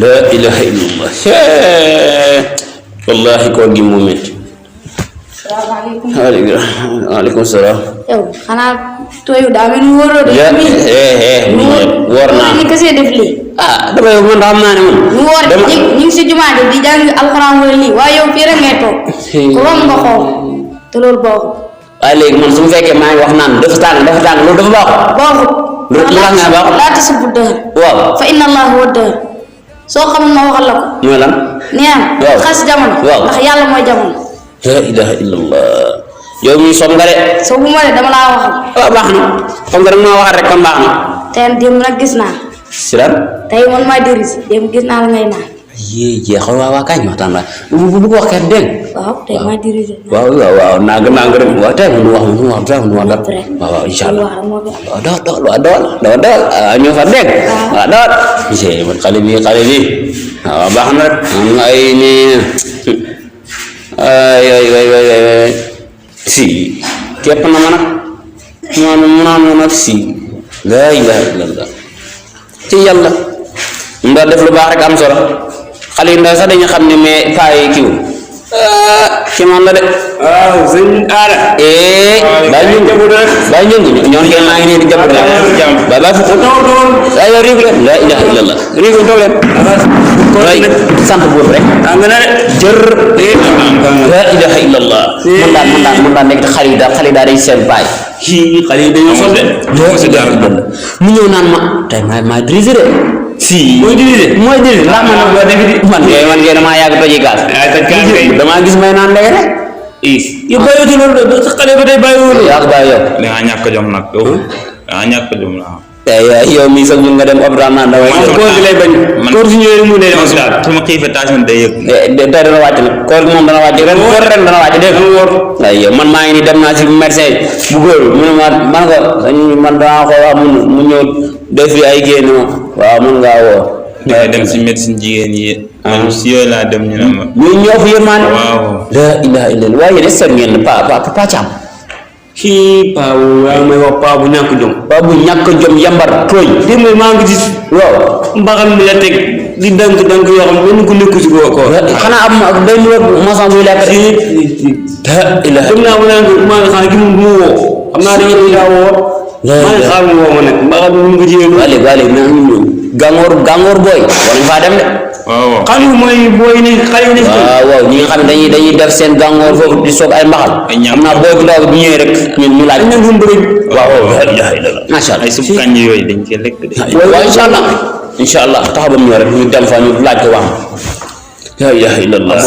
la ilaha illallah wallahi ko gi mo metti waaleykum salaam yow xanaa tooyu daa mel ni wóoroo de woor naa ni kese def lii damay man xam naa ne man ñu woor ñu ngi si jumaa ji di jàng alxuraan wala lii waaye yow fii rek ngay toog ko rom nga xool te loolu baaxul waaye léegi man su ma fekkee maa ngi wax naan dafa tàng loolu dafa baaxul lu tax nga baaxul laata si bu dëhër waaw fa inna allah huwa dëhër soo xamul ma waxal la ko mooy lan nee na xas jamono ndax yàlla mooy jamono la ilaha illallah yow mi som nga de soo bu ma de dama laa waxal baax na xam nga rek maa waxal rek kon baax na tey démb nag gis naa si lan tey man maa dirisi démb gis naa la ngay naan jeexal waa kañ waxtaan la bu ko wax kenn dégg waaw tey maa dirisi waaw naa rek waaw tey mu wax waaw inshallah dool ñoo fa dégg waaw dool man xale bi waaw baax na rek am nga ay ni ay si képp na ma nag mu naan nag si la ilaha illallah ci yàlla mu daal def lu baax rek am solo xale yi ndaw sax dañu xam ne mais paa yi kiw ci man la de sëñ Aada bàyyi ñëngu ñoon ngeen maa ngi nii di jàpp ba fu ay riig leen la ilaha illallah riig toog leen way sant boobu rek am na de jër la ilaha illallah man daal nekk xale yi daal day seen baay xale yi dañoo sol de mu ñëw naan ma tey maa dirigé de mooy dirigé ndax man ngeen damaa yàgg toji gaas damaa gis may naan léegi rek yu bàyyiwuti loolu sa xale ba tey bàyyiwuti yaa ko bàyyi yow da ngaa ñàkk jom nag yow da ngaa ñàkk jom la yow mii sax ñu nga dem hôpital naan damay koor gi lay bañ koor gi ñëwee mu day dem hôpital sama xiife tension day yëg tey dana wàcc nag koor gi moom dana wàcc ren dana wàcc dégg nga yow man maa ngi ni dem naa si médecin bu góor mu ne man danaa ko wax mu ñëw def fi ay génn waaw mun ngaa woo da dem si médecine jigéen yi man si yooyu laa dem ñu ne ma ñu ñoo fi yërmaan waaw la ilaha illallah waaye yéen seet ngeen pa Thiam kii paa waaw may wax paa bu ñàkk jom yambar tooy démb maa ngi gis waaw mbaxal mi la teg di dank yoo xam ne ko nekku si ko xanaa am day ñu maçon buy lekk la ilaha dem naa mu naan maa ngi xaar gi mu woo xam naa dañuy daa woo maa ngi xaar mu woo ma nag mbaxal mi mu ngi jigéen wale na ñu gàngoor booy war nañ faa dem de waaw xale yu mooy booy ne xale yu ne waaw ñi nga xam ne dañuy def seen gàngoor foofu di soog ay mbaxal xam naa booy bu ndaw bi ñëwee rek ñu laaj waaw macha allah ay suuf kànj yooyu dañ cee lekk de waaw insha allah taxaw ba mu ñëw rek ñu dem fa ñu laaj ko wax la ilaha illallah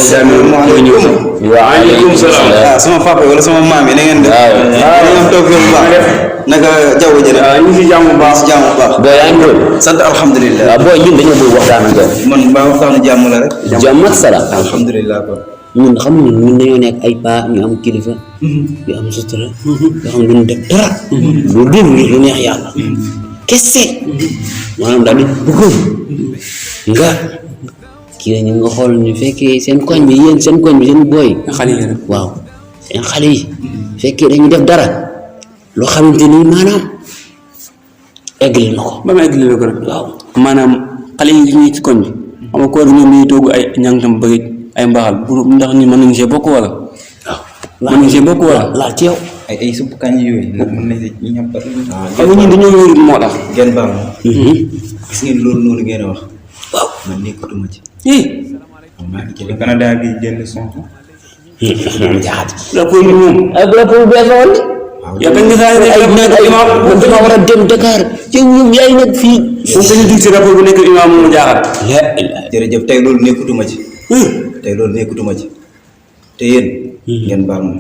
waaleykum salaam sama papa wala sama maam yi na ngeen def ngeen toog bu baax naka jaww ji ñu ngi si jàmm bu baax booy yaa ngi sant alhamdulilah waaw booy ñun dañoo bëgg waxtaan ak yow man maa waxtaanu jàmm la rek jàmm ak salaam alhamdulilah ko ñun xam ñun dañoo nekk ay paa ñu am kilifa yu am sutura yoo xam ne duñ def dara lu dul ngir lu neex yàlla kese maanaam daal di bëggoon nga kii ñu nga xool ñu fekkee seen koñ bi seen booy xale yi rek waaw seen xale yi fekkee dañuy def dara loo xamante ni maanaam eggali na ko ba ma eggali la ko rek waaw maanaam xale yi ñuy ci koñ bi xam nga koor gi ñoom dañuy togg ay ñànktam bëgg ay mbaxal pour ndax ñun mën nañu see bokk wala waaw mën nañu see bokk wala laal ci yow ay supp kañ yooyu nag mën nañ si ñàmpat xam nga ñun dañoo wéeru moo tax ngeen baal ma gis ngeen loolu noonu ngeen wax waaw man nekkatuma ci man maa ngi ci le Canada bi jënd son moom jaaxat rapport bi moom ak rapport bu bees la woon yaakaar nga saa dama war a dem Dakar yow yaay nag fii moom dañu dig si rapport bu nekk imaam moom jaaxat jërëjëf tey loolu nekkatuma ci tey loolu nekkatuma ci te yéen ngeen baal ma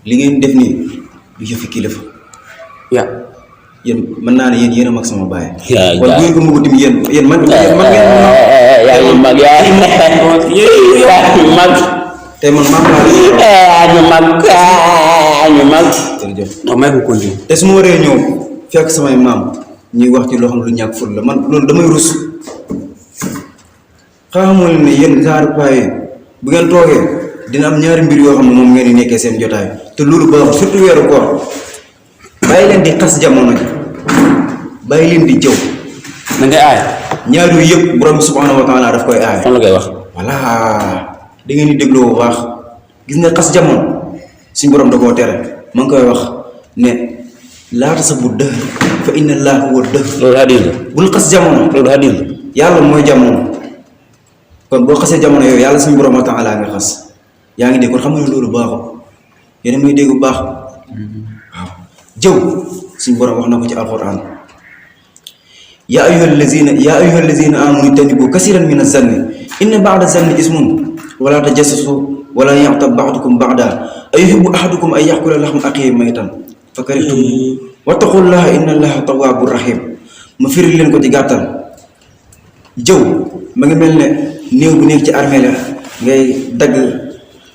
li ngeen def nii du yëfi kilifa yéen mën naa ne yéen a mag sama baay kon bu ngeen ko mëgu tim yéen man ngeen yaa ngi mag tey man maam ñu mag jërëjëf non may ko continuer te su ma waree ñëw fekk samay maam ñuy wax ci loo xam lu ñàkk ful la man loolu damay rus xamal ne yéen genre paa bu ngeen toogee dina am ñaari mbir yoo xam ne moom ngeen di nekkee seen jotaay te loolu baaxul surtout weeru koor bàyyi leen di xas jamono ji bàyyi leen di jëw da ngay aay ñaar yooyu yëpp borom bi subhanahu wa taala daf koy aay. fan la koy wax voilà da ngeen di dégloo bu baax gis nga xas jamono suñ borom da koo tere ma ngi koy wax ne laata sa bu dëhr fa inna allah huwa dëhr. loolu hadis la bul xas jamono. loolu hadis la yàlla mooy jamono kon boo xasee jamono yooyu yàlla suñu borom wa taala nga xas yaa ngi dégg kon xam nga ne loolu baaxul yéen a may dégg bu baax waaw jëw suñu borom wax na ko ci alquran yaa ayyuha allazina amanu ijtanibu kasiran min az-zanni inna ba'da az-zanni ismun wala tajassasu wala ya'tab ba'dukum ba'da ayuhibbu ahadukum an ya'kula lahma akhihi maytan fakarihtum wattaqullaha inna allaha tawwabur rahim ma firi leen ko ci gàttal jëw ma ngi mel ne néew bu nekk ci armée la ngay dagg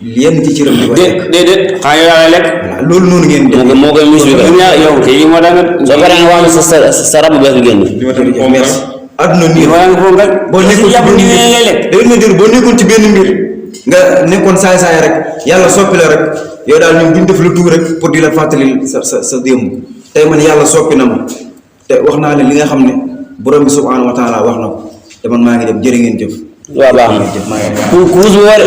yenn ci cëram di ko lekk. déedéet xanaa yow yaa lekk. voilà loolu noonu ngeen def. moo koy mus bi yow kii moo tax nga. soo paree nga wax sa rab bu bees bi génn. merci. adduna nii boo nekkoon ci benn mbir nga nekkoon saay-saay rek yàlla soppi la rek yow daal ñun duñ def lu tuur rek pour di la fàttali sa démb tey man yàlla soppi na ma te wax naa leen li nga xam ne borom bi subhanahu wa taala wax na ko te man maa ngi dem jërë ngeen jëf. waaw baax na ku wus bi war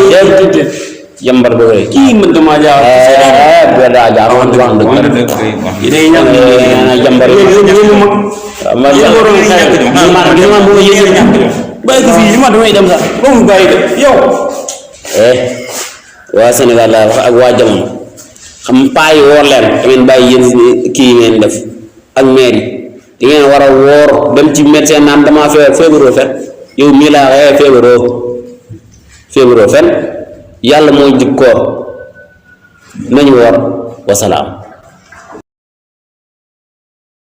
yambar ba rek kii man damaa jaaxal. bu daa jaaxal wax dëgg day ñàkk jàmbar yi man bu ma yëgee bàyyi ko fii man damay dem sax ba mu bàyyi de yow. waa Sénégal laa wax ak waa jamono xam paa yi woor leen tamit bàyyi yéen kii yi ngeen def ak maire yi da ngeen war a woor dem ci médecin naan damaa feebaroo fen yow mii laa feebaroo fen yàlla mooy jib koor nañu woor wasalaam